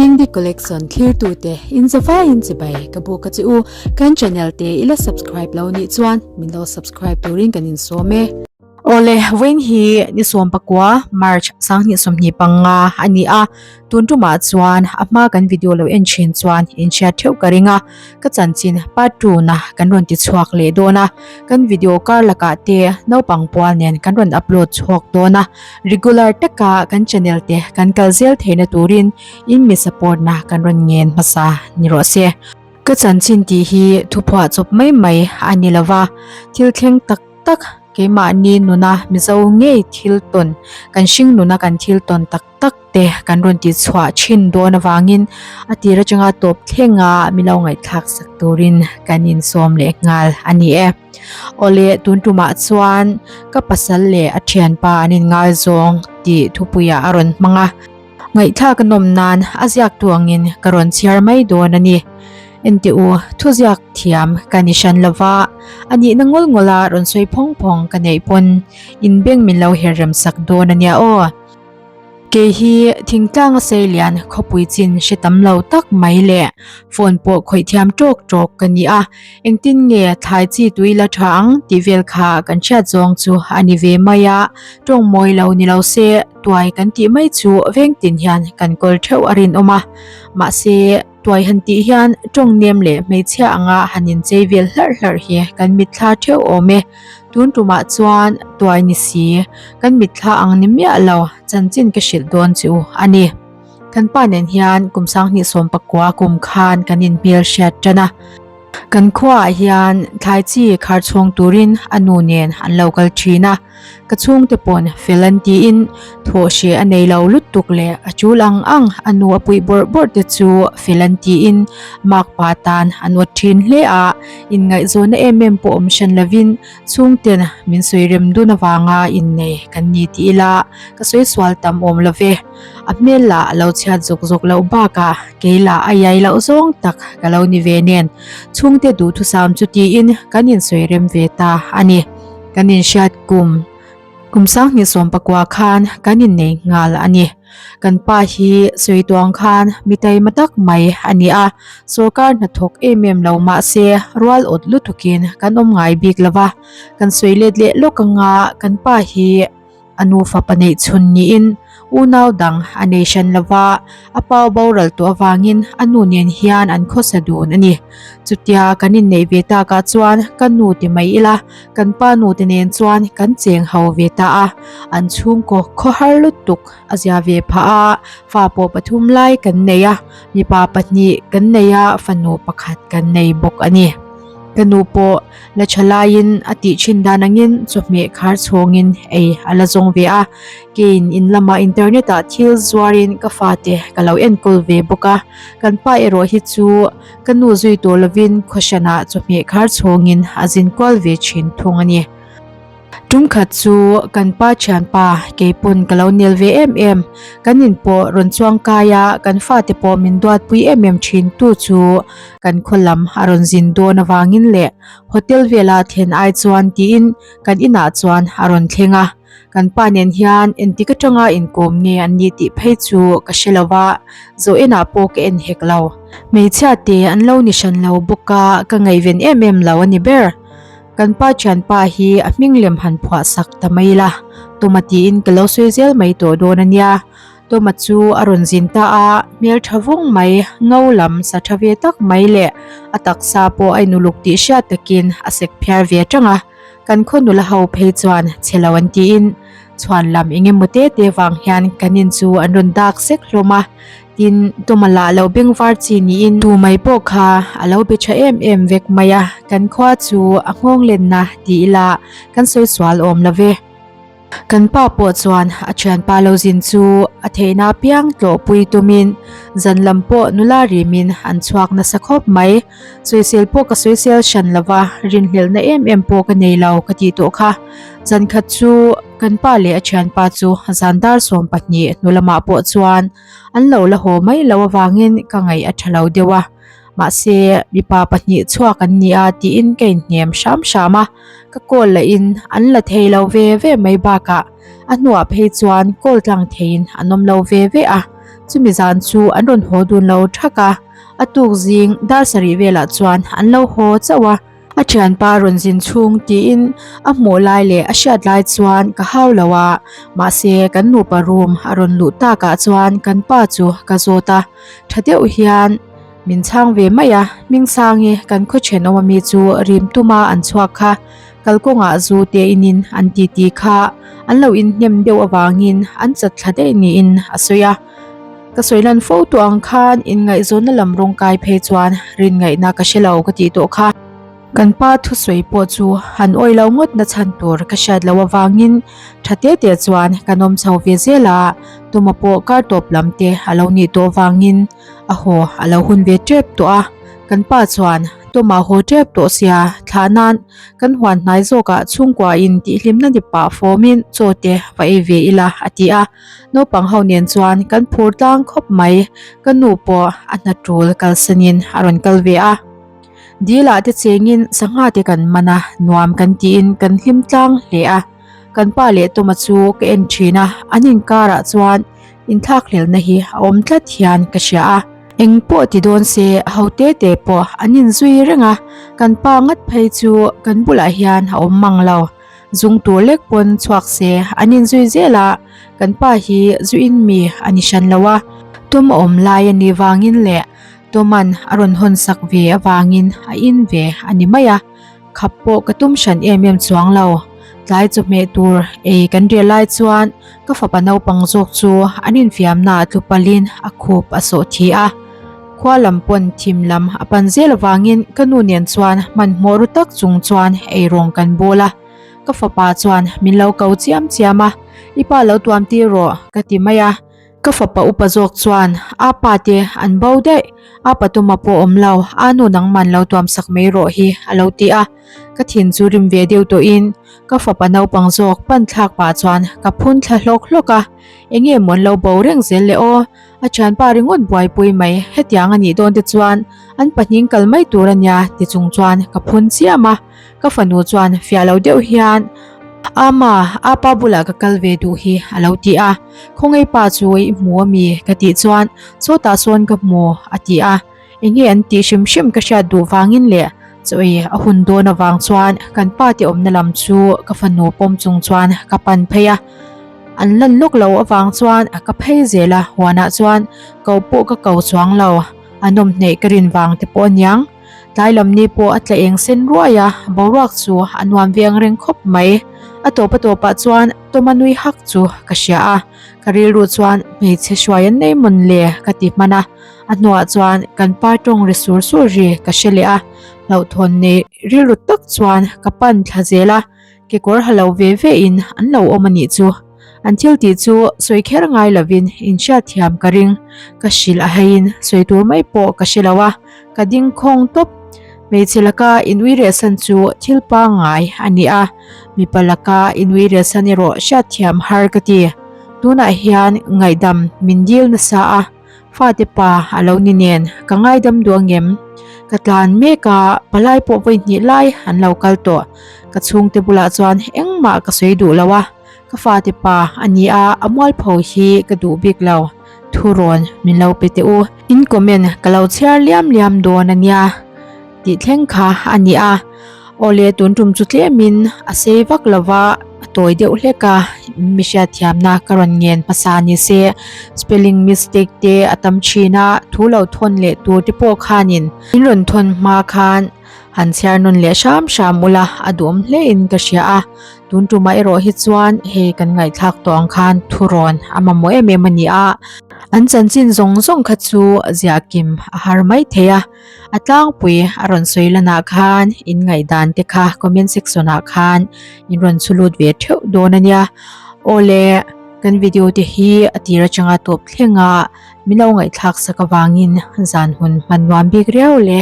Dingdi Collection thlirtute in zavaiin chibai ka buk a che u. Kan channel te i la subscribe lo nih chuan min lo subscribe turin kan insawm e. Awle, vawiin hi ni 19 March 2025 a ni a, tun tumah chuan a hma kan video lo en thin chuan inhriat theuh ka ring a, ka chanchin part 2 na kan rawn ti chhuak leh dawn a, kan video kar lakah te naupang pual nen kan rawn upload chhuak dawn a. Regular taka kan channel te kan kal zel theihna turin in mi support na kan rawn ngen hmasa ni rawh se. Ka chanchin tih hi thuphuah chawp mai mai a ni lova, thil thleng tak tak keimahni nuna Mizo ngei thil tawn, kan hring nuna kan thil tawn tak tak te kan rawn tih chhuah thin dawn avangin a tir atanga tawp thlenga mi lo ngaihthlak sak turin kan insawm leh nghal a ni e. Awle tun tumah chuan ka pasal leh a thianpa an inngaizawng tih thupuiah a rawn hmang a, ngaihthlak a nawm nan a ziak tu angin ka rawn chhiar mai dawn a ni. Enteh u, thuziak thiam ka ni hran lova, a nihna ngawl ngawla rawn sawi phawng phawng ka neih pawn inbeng min lo her rem sak dawn a nia aw. Kei hi thingtlang a sei lian khawpui chin hre tam lo tak mai leh phone pawh khawih thiam tawk tawk ka ni a, engtin nge thlai chi tui la tha ang tih vel kha kan hriat zawng chu a ni ve mai a, tawng mawi lo ni lo se tuai kan tih mai chu veng tin hian kan kawl theuh a rinawm a, mahse. Tuai han tih hian tawng nem leh hmeichhia anga han inchei vel hlarh hlarh hi kan mitthla theuh awm e. Tun tumah chuan tuai ni si, kan mitthla ang ni miah lo chanchin ka hrilh dawn chu a ni. Kan pa nen hian kum 2019 kum khan kan inhmel hriat tan a. Kan khuaah hian thlai chi khar chhawng turin a nu nen an lo kal thin a, ka chhungte pawn fel an tiin thawh hreh a nei lo lutuk leh a chul ang ang a nu a puih bawrh bawrh te chu fel an tiin makpa tan an awt thin hle a, inngaihzawnna em em pawh awm hran lovin chhungten min sawi rem dun avanga innei kan ni ti ila ka sawi sual tam awm lo ve. A hmel lah a lo chhiat zawk zawk loh bakah kei lah a iai loh zawng tak ka lo ni ve nen chhungte duhthusam chu tiin kan insawi rem ve ta a ni. Kan inhriat kum kum 2019 khan kan innei nghal a ni. Kan pa hi sawi tuang khan mi taima tak mai a ni a, sawrkar hnathawk em em lo mahse rual awt lutukin kan awm ngai bik lo va, kan sawi let leh lawk anga kan pa hi A nu fapa neih chhun niin unau dang a nei hran lo va, a pau boral tawh avangin a nu nen hian an khawsa dun a ni. Chutia kan inneih ve takah chuan ka nu ti mai ila, kan pa nu te nen chuan kan cheng ho ve ta a, an chhungkaw khawhar lutuk a zia ve phah a, fa pawh pathum lai kan nei a, mipa pahnih kan nei a, fanu pakhat kan nei bawk a ni. Ka nu pawh La tha laiin a tih thin dan angin chawhmeh khar chhawngin ei a la zawng ve a, keiin in lamah internet ah thil zuarin ka fate ka lo enkawl ve bawk a, kan pa erawh hi chu ka nu zui tawh lovin khawhranah chawhmeh khar chhawngin a zin kual ve thin thung a ni. Tum khat chu kan pa thianpa kei pawn ka lo nel ve em em, kan in pawh rawn chuang kai a, kan fate pawh min duatpui em em thin tu chu kan khaw lam a rawn zin dawn avangin leh hotel vela thlen ai chuan tiin kan inah chuan a rawn thleng a, kan pa nen hian entik atanga inkawm nge an nih tih phei chu ka hre lo va, zawh enah pawh ka en hek lo. Hmeichhia te an lo ni hran lo bawk a, ka ngaihven em em lo a ni ber. Kan pa thianpa hi a hming lem han phuah sak ta mai ila, Tawma tiin ka lo sawi zel mai tawh dawn a nia. Tawma chu a rawn zin ta a, hmel tha vung mai, ngo lam sa tha ve tak mai leh a taksa pawh a inuluk tih hriat takin a sek phiar ve tang a. Kan khaw nula ho phei chuan chhe lo an tiin chhuan lam eng emaw te te vang hian kan in chu an rawn dak sek hlawm a. Tin, Tawma lah lo bengvar chi niin tu mai pawh kha a lo be tha em em vek mai a, kan khua chu a nghawng lenna ti ila kan sawi sual awm lo ve. Kan pa pawh chuan a thianpa lo zin chu a theihna apiang tlawhpui tumin zan lam pawh nula rimin an chhuak nasa khawp mai. Sawisel pawh ka sawisel hran lo va, rinhlelhna em em pawh ka nei lo ka tih tawh kha. Zan khat chu kan pa leh a thianpa chu zan dar 12 hnu lamah pawh chuan an lo la haw mai lo avangin ka ngaih a tha lo deuh a, mahse mipa pahnih chhuak an ni a tiin ka inhnem hram hram a, ka call lahin an la thei lo ve ve mai bakah a hnuah phei chuan call tlang theiin an awm lo ve ve a. Chumi zan chu an rawn haw dun lo thak a, a tuk zing dar sarih velah chuan an lo haw chauh a. A thianpa rawn zin chhung tiin a hmuh lai leh a hriat lai chuan ka hau lo a, mahse kan nupa room a rawn luh takah chuan kan pa chu ka zawt a, tha deuh hian min chhang ve mai a, Hmingsangi kan khaw thenawm ami chu rim tuma an chhuak kha kalkawngah zu te inin an titi kha an lo inhnem deuh avangin an chat thla daih niin a sawi a. Ka sawi lan fo tawh ang khan inngaihzawnna lam rawng kai phei chuan rin ngaihna ka hre lo ka tih tawh kha. Kan pa thusawi pawh chu han awih lo ngawt na chhan tur ka hriat loh avangin tha te te chuan kan awm chho ve zel a, tuma pawh kar tawp lam te a lo nih tawh avangin a haw a lo hun ve tep tawh a. Kan pa chuan tuma haw tep tawh sia thlah nan kan huan hnai zawkah chhungkua in tihhlimna ni pah fawmin chaw te va ei ve ila a ti a. Naupang ho nen chuan kan phur tlang khawp mai, ka nu pawh a hna tul kalsanin a rawn kal ve a. Dil ah te chengin sangha te kan man a, nuam kan tiin kan hlim tlang hle a. Kan pa leh Tawma chu ka en thin a, an inkarah chuan inthlakhlelna hi a awm tlat hian ka hria a. Eng pawh ti dawn se ho te te pawh an inzui reng a, kan pa ngat phei chu kan bulah hian a awm mang lo. Zung tur lek pawn chhuak se an inzui zel a, kan pa hi zu in mi a ni hran lo a, Tom a awm lai a nih vangin leh Toman a rawn hawn sak ve avangin a in ve a ni mai a, khap pawh ka tum hran em em chuang lo. Tlai chawhmeh tur ei kan rel lai chuan ka fapa naupang zawk chu an infiamna ah tlu palhin a khup a sawh thi a, khua lam pawn thim lam a pan zel avangin ka nu nen chuan hmanhmawh ru tak chung chuan eirawng kan bawl a, ka fapa chuan min lo ko chiam chiam a, I pa lo tuam tir rawh ka ti mai a, ka fapa upa zawk chuan a pa te an bo daih, a patuma pawh awm lo, a nu nangman lo tuam sak mai rawh hi a lo ti a, ka thin chu rim ve deuh tawhin ka fapa naupang zawk pan thlak pah chuan ka phun thla hlawk hlawk a, enge maw an lo bo reng zel le aw. A thianpa ringawt buaipui mai, hetiang a nih dawn te chuan an pahnih kal mai tur a nia ti chung chuan ka phun chiam a, ka fanu chuan fiah lo deuh hian Ama, apa bulah ka kal ve duh hi a lo ti a, Khawngaih pa chu i hmu a mi? ka tih chuan Sawtah sawn ka hmu a ti a, enge an tih hrim hrim ka hriat duh vangin leh chawi a hun dawn avang chuan kan pa te awmna lam chu ka fanu pawm chung chuan ka pan phei a. An lan lawk lo avang chuan ka phei zel a, huanah chuan ko pawh ka ko chuang lo, a nawm hneih ka rin vang te pawh aniang. Tlai lam ni pawh a tla eng sen ruai a, boruak chu a nuam veng reng khawp mai. A tawp a tawpah chuan Tawma nui hak chu ka hria a, ka rilru chuan hmeichhe hruai an nei mawn le ka ti hman a, a hnuah chuan kan pa tawng ri sur sur ri ka hre leh a, hlauhthawn nei rilru tak chuan ka pan thla zel a. Kekawr ha lo ve ve in an lo awm a nih chu. An thil tih chu sawi kher ngai lovin in hriat thiam ka ring. Ka hrilh a heiin sawi tur mai pawh ka hre lo a, ka ding khawng tawp. Hmeichhe laka inui rehsan chu thil pangngai a ni a, mipa laka inui rehsan erawh hriat thiam har ka ti. Tunah hian ngaihdam min dil nasa a. Fate pa a lo ni nen ka ngaidam duh angem? Ka tlan mek a, palai pawh vawi hnih lai an lo kal tawh. Ka chhungte bulah chuan engmah ka sawi duh lo a, ka fate pa a ni a, a mualpho hi ka duh bik lo. Thurawn min lo pe teh u. In comment ka lo chhiar liam liam dawn a nia tih thleng kha a ni a. Awle tun tum chu tlemin a sei vak lo va, a tawi deuh hlek a, mi hriatthiamna ka rawn ngen hmasa ni se, spelling mistake te a tam thin a, thu lo thawn leh tur te pawh khanin in rawn thawn hma khan han chhiar nawn leh hram hram ula a duhawm hle in ka hria a, tun tumah erawh hi chuan hei kan ngaihthlak tawh ang khan thurawn a mamawh em em a ni a, an chanchin zawng zawng kha chu ziah kim a har mai thei a. A tlangpui a rawn sawi lanah khan in ngaihdan te kha comment section ah khan in rawn chhu lut ve theuh dawn a nia. Awle kan video te hi a tir atanga tawp thleng a min lo ngaihthlak sak avangin zan hun hman nuam bik riau le.